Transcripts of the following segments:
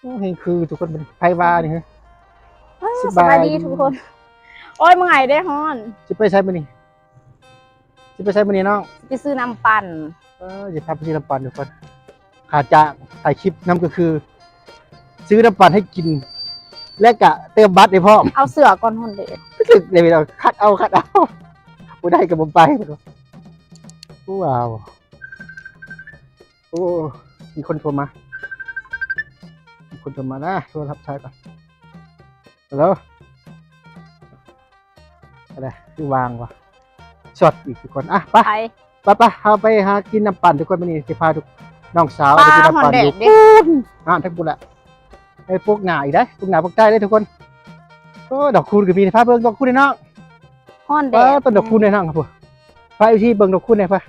ໂອ້ ເຮັງຄືທຸກຄົນ ເປັນໃຜວ່ານີ້ ເອີ ສະບາຍດີ ສະບາຍດີທຸກຄົນ. ໂອ້ຍ ເມື່ອຍເດ້ ຮ້ອນ. ຊິໄປໃສມື້ນີ້? ຊິໄປໃສມື້ນີ້ນ້ອງ? ຊິໄປຊື້ນ້ຳປັ່ນ. ເອີ ຊິພາໄປຊື້ນ້ຳປັ່ນທຸກຄົນ. ຄ່າຈ້າງຖ່າຍຄລິບນຳກໍຄື ຊື້ນ້ຳປັ່ນໃຫ້ກິນ ແລະກະເຕີມບັດໃຫ້ພ້ອມ. ເອົາເສື້ອກ່ອນ ຮ້ອນເດ. ຖືກເລີຍພີ່ນ້ອງ ຄັດເອົາ ຄັດເອົາ ບໍ່ໄດ້ກໍບໍ່ໄປ. ວ້າວ. ໂອ້ ມີຄົນໂທມາ ມີຄົນໂທມານະ ໂທຮັບສາຍກ່ອນ. ຮັລໂຫຼ ອະໄລ ຄືວ່າງວະ? ຊັອດອີກທຸກຄົນ. ອ່ະ ໄປ ໄປ ໄປ ເຮົາໄປຫາກິນນ້ຳປັ່ນທຸກຄົນ. ມື້ນີ້ຊິພາທຸກ ນ້ອງສາວໄປກິນນ້ຳປັ່ນຢູ່ພຸ້ນ ຮ້ານທາງພຸ້ນລະ. ໄປປົກໜ້າອີກເດ້ ປົກໜ້າປົກໃຕ້ເດ້ທຸກຄົນ. ໂອ້ ດອກຄູນກໍມີ ພາເບິ່ງດອກຄູນແດ່ນ້ອງ. ຮ້ອນແດດ ປາ ຕົ້ນດອກຄູນແດ່ນ້ອງ. ພາ ພາເອັຟຊີເບິ່ງດອກຄູນແດ່ພາ.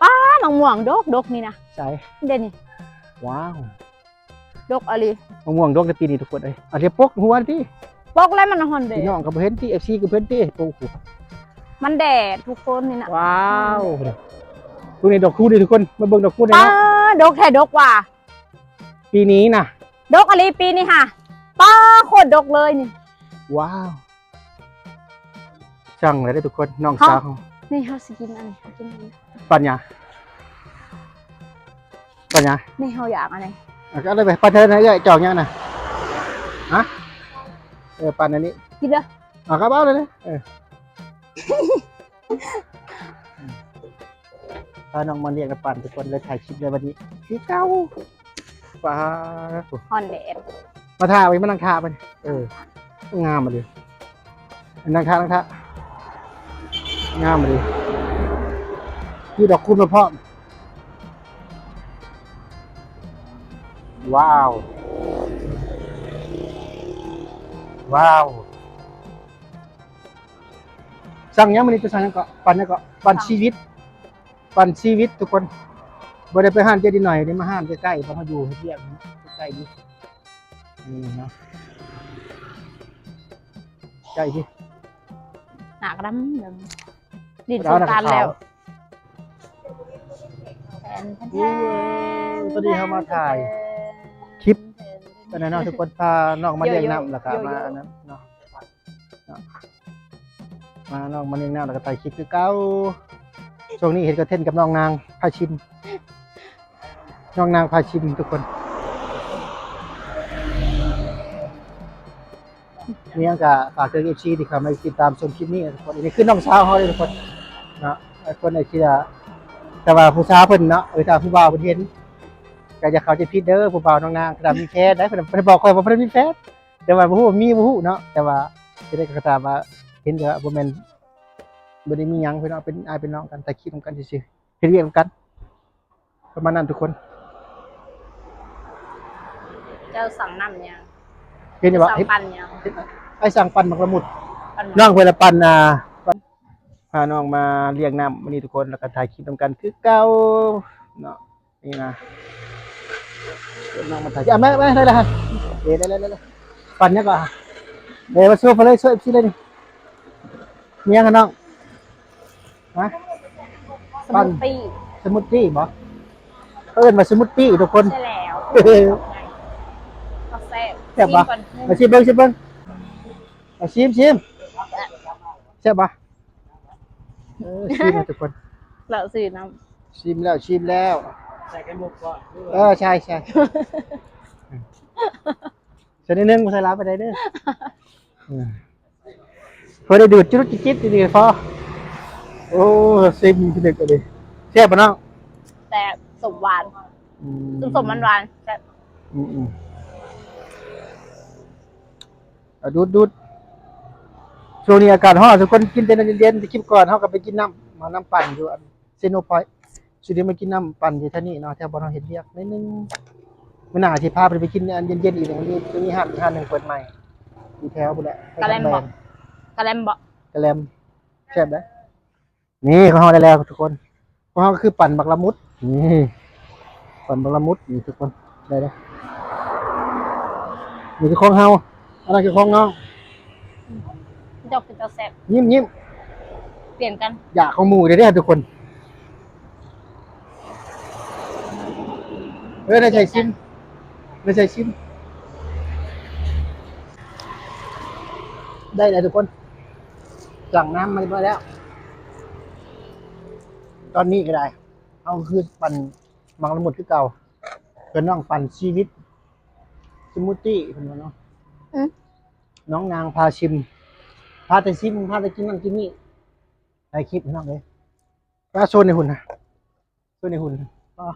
ປາ ໝາກມ່ວງດົກໆນີ້ນະ. ໃສ? ເດ້ນີ້. ວ້າວ ດົກອີ່ຫຼີ. ໝາກມ່ວງດົກໃນປີນີ້ທຸກຄົນເອີຍ. ອາດຈະປົກຫົວຕິ ປົກແລ້ວມັນຮ້ອນແດດ. ພີ່ນ້ອງກໍບໍ່ເຫັນຕິ ເອັຟຊີກໍບໍ່ເຫັນຕິ ໂອ້ໂຫ ມັນແດດທຸກຄົນນີ້ນະ. ວ້າວ ເບິ່ງນີ້ດອກຄູນນີ້ທຸກຄົນ ມາເບິ່ງດອກຄູນນີ້. ປາ ເນາະ ດົກແທ້ດົກວ່າ ປີນີ້ນະ ດົກອີ່ຫຼີປີນີ້ຫາ. ປາ ໂຄດດົກເລີຍນີ້. ວ້າວ ສັ່ງແລ້ວເດ້ທຸກຄົນ ນ້ອງສາວເຮົາ. ນີ້ເຮົາຊິກິນອັນນີ້ ເຮົາກິນອັນນີ້. ປັ່ນຫຍັງ? ປັ່ນຫຍັງ? ນີ້ເຮົາຢາກອັນນີ້. ເອົາໄປ ປັ່ນເທິງນະເອື້ອຍ ຈອກຫຍັງນະ? ຮະ? ເອີ ປັ່ນອັນນີ້ ກິນເດີ. ເອົາ ເອົາເລີຍ ເອີ. ພານ້ອງມາລ້ຽງນ້ຳປັ່ນທຸກຄົນ ເລີຍຖ່າຍຄລິບໃນວັນນີ້ຄືເກົ່າ. ປາ ຮ້ອນແດດ. ມາຖ້າໄວ້ ມານັ່ງຖ້າໄວ້. ເອີ ງາມອີ່ຫຼີ ນັ່ງຖ້າ ນັ່ງຖ້າ ງາມອີ່ຫຼີ. ມີດອກຄູນມາພ້ອມ. ວ້າວ ວ້າວ. ສັ່ງຫຍັງມື້ນີ້? ເຈົ້າສັ່ງຫຍັງເກາະ? ປັ່ນຫຍັງເກາະ? ປັ່ນຊີວິດ ປັ່ນຊີວິດທຸກຄົນ. ບໍ່ໄດ້ໄປຮ້ານເຈດີໜ້ອຍເດ້ ມາຮ້ານໃກ້ໆ ບ້ານເຮົາຢູ່ ເຮັດວຽກໃກ້ໆ ນີ້ເນາະ ໃກ້ທີ່ ໜ້າກະດຳ ດິນສົງການແລ້ວ. ຕອນນີ້ເຮົາມາຖ່າຍຄລິບ ອັນນັ້ນເນາະ ທຸກຄົນ ພານ້ອງມາລ້ຽງນ້ຳ ແລ້ວກະມາອັນນັ້ນເນາະ. ເນາະ ມານ້ອງມາລ້ຽງນ້ຳ ແລ້ວກໍຖ່າຍຄລິບຄືເກົ່າ. ຊ່ວງນີ້ເຮັດຄອນເທັນກັບນ້ອງນາງພາຊິມ ນ້ອງນາງພາຊິມທຸກຄົນ. ມີຫຍັງກໍຝາກເຖິງເອັຟຊີທີ່ເຂົ້າມາຕິດຕາມຊົມຄລິບນີ້ທຸກຄົນ. ອັນນີ້ຄືນ້ອງສາວເຮົາເດ້ທຸກຄົນເນາະ. ຫຼາຍຄົນອາດຈະ ແຕ່ວ່າຜູ້ສາວເພິ່ນເນາະ ເອີ ຖ້າຜູ້ບ່າວເພິ່ນເຫັນ ກໍຢ່າເຂົ້າໃຈຜິດເດີ ຜູ້ບ່າວນ້ອງນາງ ຖ້າມີແຟນໄດ໋ ເພິ່ນ ເພິ່ນບອກຂ້ອຍວ່າເພິ່ນມີແຟນ. ແຕ່ວ່າບໍ່ຮູ້ວ່າມີບໍ່ຮູ້ເນາະ ແຕ່ວ່າຈະໄດ້ກໍຕາມວ່າເຫັນກໍບໍ່ແມ່ນ ບໍ່ໄດ້ມີຫຍັງພີ່ນ້ອງ ເປັນອ້າຍເປັນນ້ອງກັນ ຖ່າຍຄລິບນຳກັນຊື່ໆ ເຮັດວຽກນຳກັນ ປະມານນັ້ນທຸກຄົນ. ເຈົ້າສັ່ງນ້ຳຫຍັງ? ເຫັນຢູ່ບໍ່? ສັ່ງ ເຫັນ ປັ່ນຫຍັງ? ເຫັນ ອ້າຍສັ່ງປັ່ນໝາກລະມຸດ ປັ່ນ ນ້ອງເພິ່ນລະປັ່ນ ອ່າ ພານ້ອງມາລ້ຽງນ້ຳມື້ນີ້ທຸກຄົນ ແລ້ວກໍຖ່າຍຄລິບນຳກັນຄືເກົ່າເນາະ. ນີ້ນະ ເດີນທາງມາໄທ ອ່ະ ແມ່ ແມ່ ໄດ້ແລ້ວ ເອີ ໄດ້ ໄດ້ ໄດ້ ປັ່ນຫຍັງກໍ ເອີ ມາໂຊໄປເລີຍ ໂຊເອັຟຊີເລີຍນີ້. ມີຫຍັງນະນ້ອງ? ຮະ? ສະມູດຕີ້. ສະມູດຕີ້ບໍ? ເຂົາເອີ້ນວ່າສະມູດຕີ້ທຸກຄົນ. ໃຊ່ແລ້ວ ກໍແຊບ. ແຊບບໍ? ຊີມກ່ອນ ມາຊີມເບິ່ງ ຊີມເບິ່ງ ອາ ຊີມ ຊີມ. ແຊບບໍ່? ເອີ ຊີມໃຫ້ທຸກຄົນ ແລ້ວຊີມນຳ. ຊີມແລ້ວ ຊີມແລ້ວ ໃສ່ໄຂ່ມຸກບໍ່? ເອີ ໃຊ່ ໃຊ່ ໃສ່ໜ້ອຍໜຶ່ງ ບໍ່ໃສ່ຫຼາຍປານໃດເດີ. ເອີ ພໍໄດ້ດູດຈຸດຈິດໆ ນີ້ພໍ. ໂອ້ ຊີມພິລຶກອັນນີ້ ແຊບບໍ່ນ້ອງ? ແຊບ ສົ້ມຫວານ. ອືມ ສົ້ມໆ ຫວານໆ ແຊບ. ອືມໆ ອ່ະ ດູດໆ ຊ່ວງນີ້ອາກາດຮ້ອນ ທຸກຄົນ ກິນແຕ່ນ້ຳເຢັນໆ. ແຕ່ຄລິບກ່ອນເຮົາກໍໄປກິນນ້ຳ ມານ້ຳປັ່ນຢູ່ອັນເຊໂນພອຍ ຊິໄດ້ມາກິນນ້ຳປັ່ນຢູ່ແຖວນີ້ເນາະ ແຖວບ່ອນເຮົາເຮັດວຽກໜ້ອຍໜຶ່ງ. ມື້ໜ້າຊິພາເພິ່ນໄປກິນອັນເຢັນໆ ອີກ ມັນມີ ມີຮ້ານ ຮ້ານໜຶ່ງເປີດໃໝ່ ຢູ່ແຖວພຸ້ນແຫຼະ ກະແລັມບໍ? ກະແລັມບໍ? ກະແລັມ ແຊບເດ້. ນີ້ ຂອງເຮົາໄດ້ແລ້ວທຸກຄົນ ຂອງເຮົາກໍຄືປັ່ນບັກລະມຸດ. ນີ້ ປັ່ນບັກລະມຸດ ນີ້ທຸກຄົນ ໄດ້ເດ້. ນີ້ຄືຂອງເຮົາ ອັນນັ້ນຄືຂອງນ້ອງ. ເຈົ້າກິນເຈົ້າແຊບ ຍິ້ມໆ ປ່ຽນກັນ ຢາກຂອງໝູ່ເດ້ທຸກຄົນ. ເອີ ໄດ້ໃສ່ຊິມ ໄດ້ໃສ່ຊິມ. ໄດ້ແລ້ວທຸກຄົນ ສັ່ງນ້ຳມາຮຽບຮ້ອຍແລ້ວ. ຕອນນີ້ກໍໄດ້ ເຮົາຄືປັ່ນໝາກລະມຸດຄືເກົ່າ ເປັນນ້ອງປັ່ນຊີວິດ ສະມູດຕີ້ເພິ່ນວ່າເນາະ. ອືມ ນ້ອງນາງພາຊິມ ພາແຕ່ຊິມ ພາແຕ່ກິນນັ້ນກິນນີ້ ຖ່າຍຄລິບພີ່ນ້ອງເອີຍ. ປາໂຊນໃນຫຸ່ນນະ ໂຊນໃນຫຸ່ນ ປາ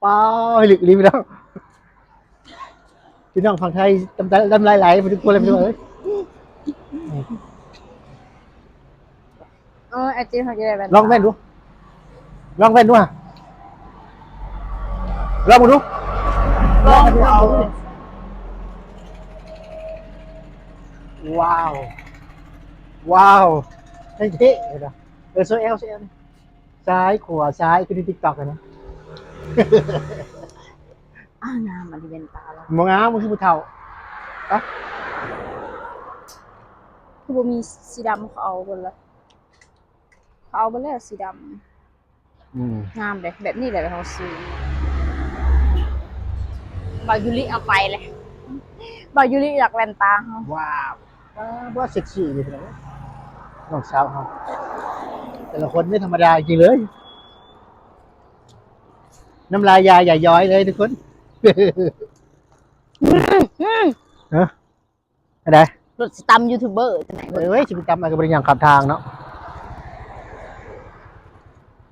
ປາ ເລິກອີ່ຫຼີພີ່ນ້ອງ. ພີ່ນ້ອງຝັ່ງໄທ ນ້ຳຕາ ນ້ຳລາຍໄຫຼເບິດທຸກຄົນເລີຍພີ່ນ້ອງເອີຍ. ເອີ ໄອຈີເຮົາຈະໄດ້ແວ່ນຕາ ລອງແວ່ນດູ ລອງແວ່ນດູ ລອງເບິ່ງດູ. ລອງເອົາ ວ້າວ ວ້າວ ເທ່ ເອີ ໂຊແອວ ໂຊແອວ ຊ້າຍຂວາຊ້າຍ ຄືໃນຕິກຕັອກຫັ້ນນະ. ອ້າ ງາມອັນນີ້ແວ່ນຕາລາວ ບໍ່ງາມ ມັນຄືຜູ້ເຖົ້າ. ອະ ຄືບໍ່ມີສີດຳ ເຂົາເອົາເບິດລະ ເຂົາເອົາເບິດແລ້ວສີດຳ. ອືມ ງາມເດ້ ແບບນີ້ແຫຼະເຮົາຊື້. ບ່າວຢູລິເອົາໄປເລີຍ ບ່າວຢູລິຢາກແວ່ນຕາເຮົາ. ວ້າວ ວ້າວ ເຊັກຊີອີ່ຫຼີພີ່ນ້ອງ ນ້ອງສາວເຮົາ ແຕ່ລະຄົນບໍ່ທຳມະດາຈິງເລີຍ. ນ້ຳລາຍຢາຢາຍ້ອຍເລີຍທຸກຄົນ. ອືມ ຮະ ອັນໃດ? ລົດຊິຕຳຢູທູບເບີຈັ່ງໃດ? ເອີຍ ຊິໄປຕຳ ກໍບໍ່ໄດ້ຍ່າງຂ້າມທາງເນາະ.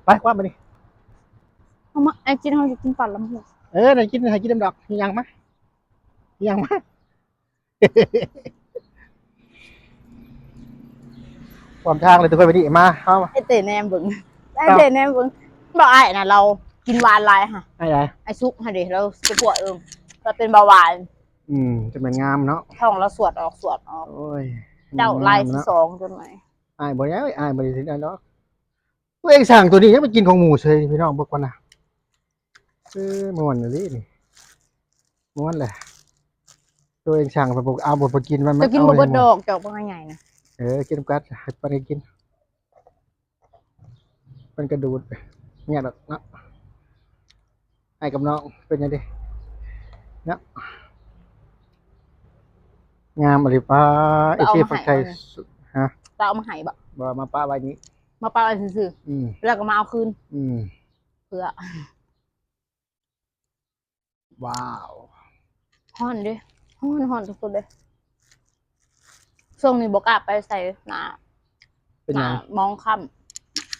ໄປ ຄວ້າມບາດນີ້ ເອົາມາ ໄອຈິນ ເຮົາຊິກິນປາລຳໂພງ. ເອີ ໄດ້ກິນ ໃຫ້ກິນນຳດອກ. ຍ່າງມາ ຍ່າງມາ ຂວ້າມທາງເລີຍທຸກຄົນ. ບາດນີ້ມາ ເຮົາ ໄອເຕແນມເບິ່ງ ໄອເຕແນມເບິ່ງ. ບໍ່ ອ້າຍນະ ລາວກິນຫວານຫຼາຍຫະ. ອ້າຍໃດ? ອ້າຍສຸກຫັ້ນເດ ລາວເປັນພວກ ເອີ ລາວເປັນເບົາຫວານ. ອືມ ຈະແມ່ນງາມເນາະ ທ້ອງລາວສວດອອກສວດອອກ. ໂອ້ຍ ເຈົ້າລາຍທີສອງຈົນໄໝ. ອ້າຍບໍ່ໄດ້ ອ້າຍບໍ່ໄດ້ເຮັດຫຍັງດອກ. ຕົວເອງສ້າງຕົວນີ້ຍັງໄປກິນຂອງໝູ່ເສີຍພີ່ນ້ອງ ເບິ່ງກ່ອນນະ. ເອີ ມ່ວນອີ່ຫຼີນີ້ ມ່ວນແຫຼະ. ຕົວເອງສ້າງໄປບໍ່ເອົາ ບໍ່ໄປກິນ ມັນ ມັນ ເຈົ້າກິນບໍ່ເບິດດອກ ເຈົ້າບັກໃຫຍ່ນະ. ເອີ ກິນນຳກັນ ໃຫ້ປານກັນກິນ. ເພິ່ນກະດູດ ແຍກດອກເນາະ. ອ້າຍກັບນ້ອງເປັນຫຍັງເດເນາະ. ງາມອີ່ຫຼີ. ປ້າ ເອົາມາໃຫ້ ເອັຟຊີຝັ່ງໄທ ເອົາມາໃຫ້ ຮະ ລາວເອົາມາໃຫ້ບໍ່? ບໍ່ ມາປະໄວ້ນີ້ ມາປະໄວ້ຊື່ໆ. ອືມ ແລ້ວກໍມາເອົາຄືນ. ອືມ ເພື່ອ ວ້າວ ຮ້ອນເດ້ ຮ້ອນ ຮ້ອນສຸດໆເດ້. ຊ່ວງນີ້ບໍ່ກ້າໄປໃສ ໜ້າ ເປັນຫຍັງ? ໜ້າມອງຄ່ຳ.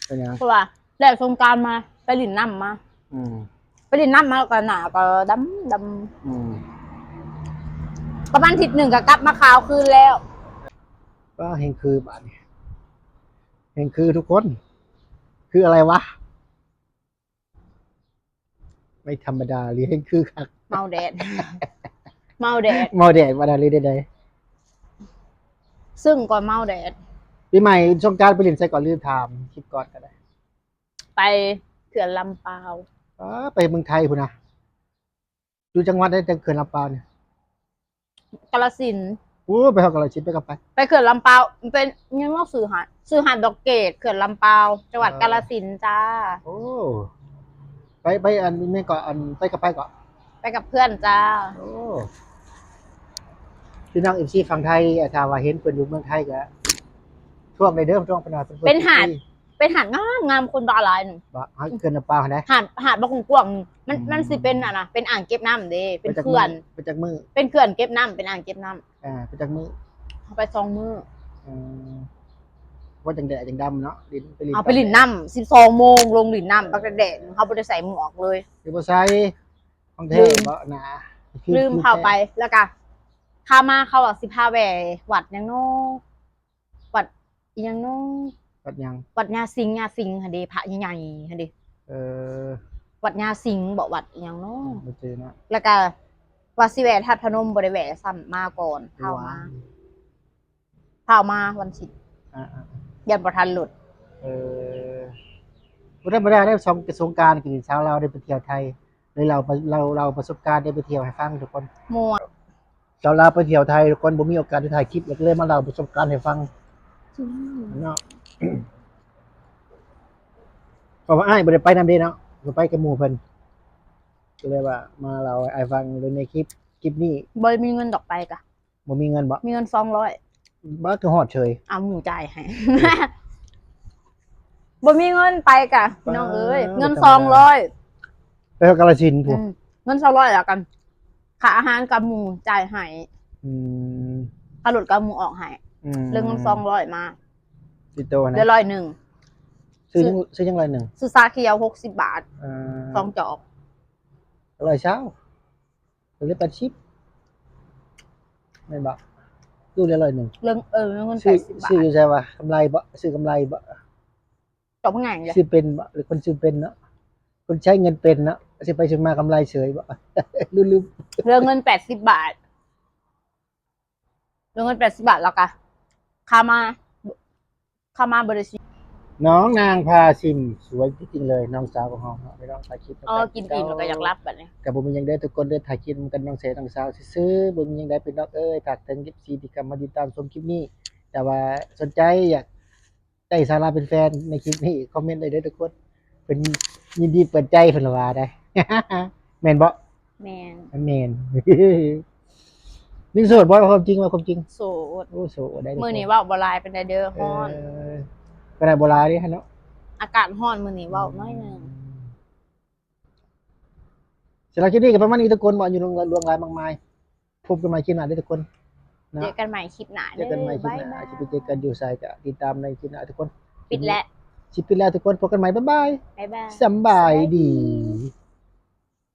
ເປັນຫຍັງ? ເພາະວ່າແລ້ວສົງການມາ ໄປຫຼິ້ນນ້ຳມາ. ອືມ ໄປຫຼິ້ນນ້ຳມາ ແລ້ວກໍໜ້າກໍດຳ ດຳ. ອືມ ປະມານທິດໜຶ່ງກໍກັບມາຂາວຄືນແລ້ວ. ວ້າ ແຮ່ງຄືບາດນີ້ ແຮ່ງຄືທຸກຄົນ. ຄືອະໄລວະ? ໄມ່ທຳມະດາເລີຍ ຄືຄັກ. ເມົາແດດ ເມົາແດດ ເມົາແດດ ວ່ານັ້ນເລີຍໃດໆ. ຊຶ່ງກໍເມົາແດດ. ປີໃໝ່ສົງການໄປຫຼິ້ນໃສກ່ອນ? ລືມຖາມຄລິບກ່ອນກໍໄດ້. ໄປເຂື່ອນລຳປາວ. ອໍ ໄປເມືອງໄທພຸ້ນນະ. ຢູ່ຈັງຫວັດໃດ ແຕ່ເຂື່ອນລຳປາວນີ້? ກາລະສິນ. ໂອ້ ໄປຮອດກາລະສິນ ໄປກັບໃຜ? ໄປເຂື່ອນລຳປາວ ເປັນຫຍັງເນາະ ຊື່ຫາດ ຊື່ຫາດດອກເກດ ເຂື່ອນລຳປາວ ຈັງຫວັດກາລະສິນຈ້າ. ໂອ້ ໄປ ໄປອັນແມ່ນເກາະ ອັນ ໄປກັບໃຜເກາະ? ໄປກັບເພື່ອນຈ້າ. ໂອ້ ພີ່ນ້ອງເອັຟຊີຝັ່ງໄທ ຖ້າວ່າເຫັນເພິ່ນຢູ່ເມືອງໄທກໍ ທວງໄດ້ເດີ ທວງເພິ່ນວ່າເປັນ ເປັນຫາດ ເປັນຫາດງາມງາມ ຄົນບາຫຼາຍໜຶ່ງ. ບໍ່ ຫາດເຂື່ອນລຳປາວຫັ້ນໃດ໋. ຫາດ ຫາດບໍ່ກວ້າງໆ ມັນ ອືມ ມັນຊິເປັນອັນນະ ເປັນອ່າງເກັບນ້ຳເດ້ ເປັນເຂື່ອນ ໄປຈັກມື້? ເປັນເຂື່ອນເກັບນ້ຳ ເປັນອ່າງເກັບນ້ຳ. ອ່າ ໄປຈັກມື້? ເຮົາໄປສອງມື້. ເອີ ວ່າຈັ່ງແດດຈັ່ງດຳເນາະ ຫຼິ້ນ ໄປຫຼິ້ນ ເຮົາໄປຫຼິ້ນນ້ຳສິບສອງໂມງ ລົງຫຼິ້ນນ້ຳ ປາກແດດ ເຮົາບໍ່ໄດ້ໃສ່ໝວກເລີຍ. ຄືບໍ່ໃສ່ ຂອງແທ້ບໍ່ນະ? ລືມ ລືມເຂົ້າໄປ ແລ້ວກະຂາມາເຂົາວ່າຊິພາແວ່ວັດຫຍັງເນາະ ວັດອີ່ຫຍັງເນາະ? ວັດຫຍັງ? ວັດຍາສິງ ຍາສິງຫັ້ນເດ ພະໃຫຍ່ໆຫັ້ນເດ. ເອີ ວັດຍາສິງບໍ ວັດອີ່ຫຍັງເນາະ? ອືມ ບໍ່ຈື່ນະ. ແລ້ວກະວ່າຊິແວ່ທາດພະນົມ ບໍ່ໄດ້ແວ່ຊ້ຳ ມາກ່ອນ ເຂົ້າມາ ພາມາວັນສິບ. ອ່າໆ ຢ້ານບໍ່ທັນລົດ. ເອີ ບໍ່ທຳມະດາເດ້ ສົງ ສົງການປີນີ້ຊາວລາວໄດ້ໄປທ່ຽວໄທ ໄດ້ເລົ່າ ເລົ່າ ເລົ່າປະສົບການ ໄດ້ໄປທ່ຽວໃຫ້ຟັງທຸກຄົນ. ມ່ວນ. ຊາວລາວໄປທ່ຽວໄທທຸກຄົນ ບໍ່ມີໂອກາດໄດ້ຖ່າຍຄລິບ ກໍເລີຍມາເລົ່າປະສົບການໃຫ້ຟັງ. ອືມ ເນາະ ເພາະວ່າອ້າຍບໍ່ໄດ້ໄປນຳເດ້ເນາະ ກໍໄປກັບໝູ່ເພິ່ນ ກໍເລີຍວ່າມາເລົ່າໃຫ້ອ້າຍຟັງເລີຍໃນຄລິບ ຄລິບນີ້. ບໍ່ໄດ້ມີເງິນດອກໄປກະ ບໍ່ມີເງິນບໍ? ມີເງິນສອງຮ້ອຍ. ບໍ່ ຄືຮອດເສີຍ ເອົາໝູ່ຈ່າຍໃຫ້ ບໍ່ມີເງິນໄປກະ ພີ່ນ້ອງເອີຍ ເງິນສອງຮ້ອຍ ໄປຮອດກາລະສິນພຸ້ນ ເງິນສອງຮ້ອຍ ແລ້ວກັນ ຄ່າອາຫານກັບໝູ່ຈ່າຍໃຫ້ ອືມ ຄ່າລົດກັບໝູ່ອອກໃຫ້ ເຫຼືອເງິນສອງຮ້ອຍມາ ຕິດໂຕນະ ເຫຼືອຮ້ອຍໜຶ່ງ ຊື້ຫຍັງ ຊື້ຫຍັງຮ້ອຍໜຶ່ງ ຊື້ຊາຂຽວຫົກສິບບາດ ສອງຈອກ ຮ້ອຍຊາວ ເຫຼືອແປດສິບ ແມ່ນບໍ່? ຕູ້ລະຮ້ອຍໜຶ່ງ ເລື່ອງ ເອີ ເງິນແປດສິບບາດ ຊື້ຢູ່ໃສວະ? ກຳໄລບໍ່? ຊື້ກຳໄລບໍ່? ຕອບງ່າຍເລີຍ ຊື້ເປັນບໍ່? ຫຼືຄົນຊື້ເປັນເນາະ ຄົນໃຊ້ເງິນເປັນເນາະ ຊື້ໄປຊື້ມາກຳໄລເສີຍບໍ່? ລືມໆ ເຫຼືອເງິນແປດສິບບາດ ເຫຼືອເງິນແປດສິບບາດ ແລ້ວກະຄ່າມາ ຄ່າມາບໍ່ໄດ້ຊິມ ນ້ອງນາງພາຊິມ ສວຍຈິງໆເລີຍ ນ້ອງສາວຂອງເຮົາເນາະ ໄປລອງຖ່າຍຄລິບ ອໍ ກິນອີ່ມແລ້ວກໍຢາກຫຼັບບັດນີ້ ກໍບໍ່ມີຫຍັງເດີທຸກຄົນເດີ ຖ່າຍຄລິບນຳກັນນ້ອງແຊນນ້ອງສາວຊື່ໆ ບໍ່ມີຫຍັງໃດພີ່ນ້ອງເອີຍ ຝາກເຖິງເອັຟຊີທີ່ເຂົ້າມາຕິດຕາມຊົມຄລິບນີ້ ແຕ່ວ່າສົນໃຈຢາກ ໄດ້ສາລາເປັນແຟນໃນຄລິບນີ້ ຄອມເມັນໄດ້ເດີທຸກຄົນ ເພິ່ນຍິນດີເປີດໃຈເພິ່ນວ່າໄດ໋ ແມ່ນບໍ່? ແມ່ນ ແມ່ນ ຍັງໂສດບໍ່? ເວົ້າຄວາມຈິງ ເວົ້າຄວາມຈິງ ໂສດ ໂອ້ ໂສດໄດ໋ ມື້ນີ້ເວົ້າບໍ່ຫຼາຍປານໃດເດີ ຮ້ອນ ເອີ ກໍໄດ້ບໍ່ຫຼາຍເດ້ເນາະ ອາກາດຮ້ອນມື້ນີ້ເວົ້າໜ້ອຍໜຶ່ງ ສຳລັບຄລິບນີ້ກໍປະມານນີ້ທຸກຄົນ ບໍ່ຢູ່ລວງຫຼາຍມາກມາຍ ພົບກັນໃໝ່ຄລິບໜ້າເດີທຸກຄົນເນາະ ເຈີກັນໃໝ່ຄລິບໜ້າເດີ ເຈີກັນໃໝ່ຄລິບໜ້າ ບາຍບາຍ ຊິໄປເຈີກັນຢູ່ໃສກໍຕິດຕາມໃນຄລິບໜ້າທຸກຄົນ ປິດແລ້ວ ຊິປິດແລ້ວທຸກຄົນ ພົບກັນໃໝ່ ບາຍບາຍ ບາຍບາຍ ສຳບາຍດີ.